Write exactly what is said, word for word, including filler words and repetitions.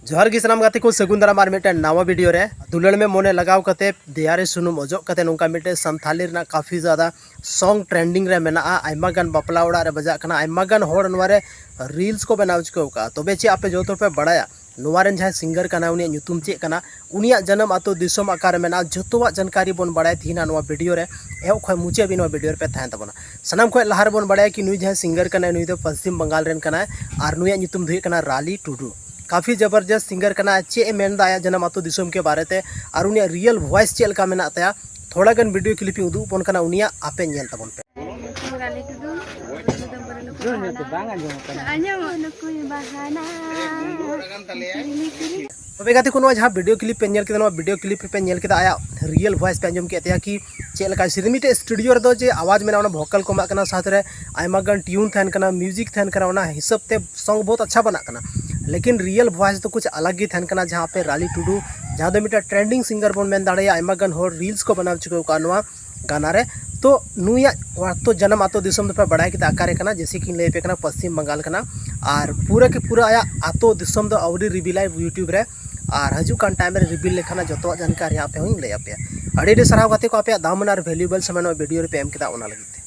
ᱡᱚᱦᱟᱨ ᱜᱮ ᱥᱟᱱᱟᱢ ᱜᱟᱛᱮ ᱠᱚ, ᱥᱟᱹᱜᱩᱱ ᱫᱟᱨᱟᱢ ᱟᱨ ᱢᱤᱫᱴᱮᱱ ᱱᱟᱣᱟ ᱵᱷᱤᱰᱤᱭᱳ ᱨᱮ᱾ ᱫᱩᱞᱟᱹᱲ ᱢᱮ ᱢᱚᱱᱮ ᱞᱟᱜᱟᱣ ᱠᱟᱛᱮ ᱫᱮᱭᱟ ᱨᱮ ᱥᱩᱱᱩᱢ ᱚᱡᱚᱜ ᱠᱟᱛᱮ ᱱᱚᱝᱠᱟ ᱢᱤᱫᱴᱮᱱ ᱥᱟᱱᱛᱷᱟᱞᱤ ᱨᱮᱱᱟᱜ ᱠᱟᱯᱷᱤ ᱡᱟᱫᱟ ᱥᱚᱝ ᱴᱨᱮᱱᱰᱤᱝ ᱨᱮ ᱢᱮᱱᱟᱜᱼᱟ᱾ ᱟᱭᱢᱟ ᱜᱟᱱ ᱵᱟᱯᱞᱟ ᱚᱲᱟᱜ ᱨᱮ ᱵᱟᱡᱟᱜ ᱠᱟᱱᱟ, ᱟᱭᱢᱟ ᱜᱟᱱ ᱦᱚᱲ ᱱᱚᱣᱟ ᱨᱮ ᱨᱤᱞᱥ ᱠᱚ ᱵᱮᱱᱟᱣ ᱪᱩᱠᱟᱹᱣ ᱠᱟᱜᱼᱟ᱾ ᱛᱚᱵᱮ ᱪᱮᱫ ᱟᱯᱮ ᱡᱚᱛᱚ ᱯᱮ ᱵᱟᱲᱟᱭᱟ ᱱᱚᱣᱟ ᱨᱮᱱ ᱡᱟᱦᱟᱸᱭ ᱥᱤᱝᱜᱟᱨ ᱠᱟᱱᱟᱭ, ᱩᱱᱤᱭᱟᱜ ᱧᱩᱛᱩᱢ ᱪᱮᱫ ᱠᱟᱱᱟ, ᱩᱱᱤᱭᱟᱜ ᱡᱟᱱᱟᱢ ᱟᱛᱳ ᱫᱤᱥᱚᱢ ᱚᱠᱟᱨᱮ ᱢᱮᱱᱟᱜᱼᱟ, ᱡᱚᱛᱚᱣᱟᱜ ᱡᱟᱱᱠᱟᱨᱤ ᱵᱚᱱ ᱵᱟᱲᱟᱭᱟ ᱛᱤᱦᱤᱧ ᱱᱚᱣᱟ ᱵᱷᱤᱰᱤᱭᱳ ᱨᱮ᱾ ᱮᱦᱚᱵ ᱠᱷᱚᱱ ᱢᱩᱪᱟᱹᱫ ᱦᱟᱹᱵᱤᱡ ᱱᱚᱣᱟ ᱵᱷᱤᱰᱤᱭᱳ ᱨᱮᱯᱮ ᱛᱟᱦᱮᱱ ᱛᱟᱵᱚᱱᱟ᱾ ᱥᱟᱱᱟᱢ ᱠᱷᱚᱱ ᱞᱟᱦᱟ ᱨᱮᱵᱚᱱ ᱵᱟᱲᱟᱭᱟ ᱠᱤ ᱱᱩᱭ ᱡᱟᱦᱟᱸᱭ ᱥᱤᱝᱜᱟᱨ ᱠᱟᱱᱟᱭ, ᱱᱩᱭ ᱫᱚ ᱯᱚᱥᱪᱤᱢ ᱵᱟᱝᱜᱟᱞ ᱨᱮᱱ ᱠᱟᱱᱟᱭ ᱟᱨ ᱱᱩᱭᱟᱜ ᱧᱩᱛᱩᱢ ᱫᱚ ᱦᱩᱭᱩᱜ ᱠᱟᱱᱟ ᱨᱟᱞᱤ ᱴᱩᱰᱩ᱾ ᱠᱟᱯᱷᱤ ᱡᱟᱵᱟᱨᱡᱟᱥ ᱥᱤᱝᱜᱟᱨ ᱠᱟᱱᱟᱭ᱾ ᱪᱮᱫ ᱮ ᱢᱮᱱᱫᱟ ᱟᱭᱟᱜ ᱡᱟᱱᱟᱢ ᱟᱛᱳ ᱫᱤᱥᱚᱢ ᱠᱮ ᱵᱟᱨᱮ ᱛᱮ ᱟᱨ ᱩᱱᱤᱭᱟᱜ ᱨᱤᱭᱮᱞ ᱵᱷᱚᱭᱮᱥ ᱪᱮᱫ ᱞᱮᱠᱟ ᱢᱮᱱᱟᱜ ᱛᱟᱭᱟ, ᱛᱷᱚᱲᱟ ᱜᱟᱱ ᱵᱷᱤᱰᱤᱭᱳ ᱠᱞᱤᱯ ᱤᱧ ᱩᱫᱩᱜ ᱟᱵᱚᱱ ᱠᱟᱱᱟ, ᱩᱱᱤᱭᱟᱜ ᱟᱯᱮ ᱧᱮᱞ ᱛᱟᱵᱚᱱ ᱯᱮ᱾ ᱧᱩᱛᱩᱢ ᱨᱟᱞᱤ ᱴᱩᱰᱩ᱾ ᱵᱟᱝ ᱟᱸᱡᱚᱢᱚᱜ ᱠᱟᱱᱟ᱾ ᱟᱸᱡᱚᱢᱚᱜ ᱱᱩᱠᱩᱭ ᱵᱟᱦᱟᱱᱟ᱾ ᱛᱚᱵᱮ ᱜᱟᱛᱮ ᱠᱚ, ᱱᱚᱣᱟ ᱡᱟᱦᱟᱸ ᱵᱷᱤᱰᱤᱭᱳ ᱠᱞᱤᱯ ᱯᱮ ᱧᱮᱞ ᱠᱮᱫᱟ, ᱱᱚᱣᱟ ᱵᱷᱤᱰᱤᱭᱳ ᱠᱞᱤᱯ ᱯᱮ ᱧᱮᱞ ᱠᱮᱫᱟ, ᱟᱭᱟᱜ ᱨᱤᱭᱮᱞ ᱵᱷᱚᱭᱮᱥ ᱯᱮ ᱟᱸᱡᱚᱢ ᱠᱮᱫ ᱛᱟᱭᱟ ᱠᱤ ᱪᱮᱫ ᱞᱮᱠᱟ ᱥᱮᱨᱮᱧ᱾ ᱢᱤᱫᱴᱮᱡ ᱥᱴᱩᱰᱤᱭᱳ ᱨᱮᱫᱚ ᱡᱮ ᱟᱣᱟᱡᱽ ᱢᱮᱱᱟᱜᱼᱟ, ᱚᱱᱟ ᱵᱷᱳᱠᱟᱞ ᱠᱚ ᱮᱢᱟᱜ ᱠᱟᱱᱟ, ᱥᱟᱶᱛᱮ ᱨᱮ ᱟᱭᱢᱟ ᱜᱟᱱ ᱴᱤᱭᱩᱱ ᱛᱟᱦᱮᱱ ᱠᱟᱱᱟ, ᱢᱤᱭᱩᱡᱤᱠ ᱛᱟᱦᱮᱱ ᱠᱟᱱᱟ, ᱚᱱᱟ ᱦᱤᱥᱟᱹᱵ ᱛᱮ ᱥᱚᱝ ᱵᱚᱦᱩᱛ ᱟᱪᱪᱷᱟ ᱵᱮᱱᱟᱜ ᱠᱟᱱᱟ᱾ ᱞᱮᱠᱤᱱ ᱨᱤᱭᱮᱞ ᱵᱷᱚᱭᱮᱥ ᱫᱚ ᱠᱩᱪ ᱟᱞᱟᱜᱽ ᱜᱮ ᱛᱟᱦᱮᱱ ᱠᱟᱱᱟ, ᱡᱟᱦᱟᱸ ᱯᱮ ᱨᱟᱞᱤ ᱴᱩᱰᱩ, ᱡᱟᱦᱟᱸ ᱫᱚ ᱢᱤᱫᱴᱮᱱ ᱴᱨᱮᱱᱰᱤᱝ ᱥᱤᱝᱜᱟᱨ ᱵᱚᱱ ᱢᱮᱱ ᱫᱟᱲᱮᱭᱟᱜᱼᱟ, ᱟᱭᱢᱟ ᱜᱟᱱ ᱦᱚᱲ ᱨᱤᱞᱥ ᱠᱚ ᱵᱮᱱᱟᱣ ᱪᱩᱠᱟᱹᱣ ᱠᱟᱜᱼᱟ ᱱᱚᱣᱟ ᱜᱟᱱᱟ ᱨᱮ᱾ ᱛᱚ ᱱᱩᱭᱟᱜ ᱟᱛᱳ ᱡᱟᱱᱟᱢ ᱟᱛᱳ ᱫᱤᱥᱚᱢ ᱫᱚᱯᱮ ᱵᱟᱲᱟᱭ ᱠᱮᱫᱟ ᱚᱠᱟᱨᱮ ᱠᱟᱱᱟ, ᱡᱮᱭᱥᱮ ᱠᱤᱧ ᱞᱟᱹᱭ ᱟᱯᱮ ᱠᱟᱱᱟ ᱯᱚᱥᱪᱤᱢ ᱵᱟᱝᱜᱟᱞ ᱠᱟᱱᱟ᱾ ᱟᱨ ᱯᱩᱨᱟᱹ ᱠᱤ ᱯᱩᱨᱟᱹ ᱟᱭᱟᱜ ᱟᱛᱳ ᱫᱤᱥᱚᱢ ᱫᱚ ᱟᱹᱣᱨᱤ ᱨᱤᱵᱤᱞᱟᱭ ᱭᱩᱴᱤᱭᱩᱵᱽ ᱨᱮ, ᱟᱨ ᱦᱤᱡᱩᱜ ᱠᱟᱱ ᱴᱟᱭᱤᱢ ᱨᱮ ᱨᱤᱵᱤᱞ ᱞᱮᱠᱷᱟᱱ ᱡᱚᱛᱚᱣᱟᱜ ᱡᱟᱱᱠᱟᱨᱤ ᱟᱯᱮ ᱦᱚᱸᱧ ᱞᱟᱹᱭ ᱟᱯᱮᱭᱟ᱾ ᱟᱹᱰᱤ ᱟᱹᱰᱤ ᱥᱟᱨᱦᱟᱣ ᱜᱟᱛᱮ ᱠᱚ, ᱟᱯᱮᱭᱟᱜ ᱫᱟᱢᱟᱱ ᱟᱨ ᱵᱷᱮᱞᱩᱭᱮᱵᱚᱞ ᱥᱚᱢᱚᱭ ᱱᱚᱣᱟ ᱵᱷᱤᱰᱤᱭᱳ ᱨᱮᱯᱮ ᱮᱢ ᱠᱮᱫᱟ, ᱚᱱᱟ ᱞᱟᱹᱜᱤᱫ ᱛᱮ᱾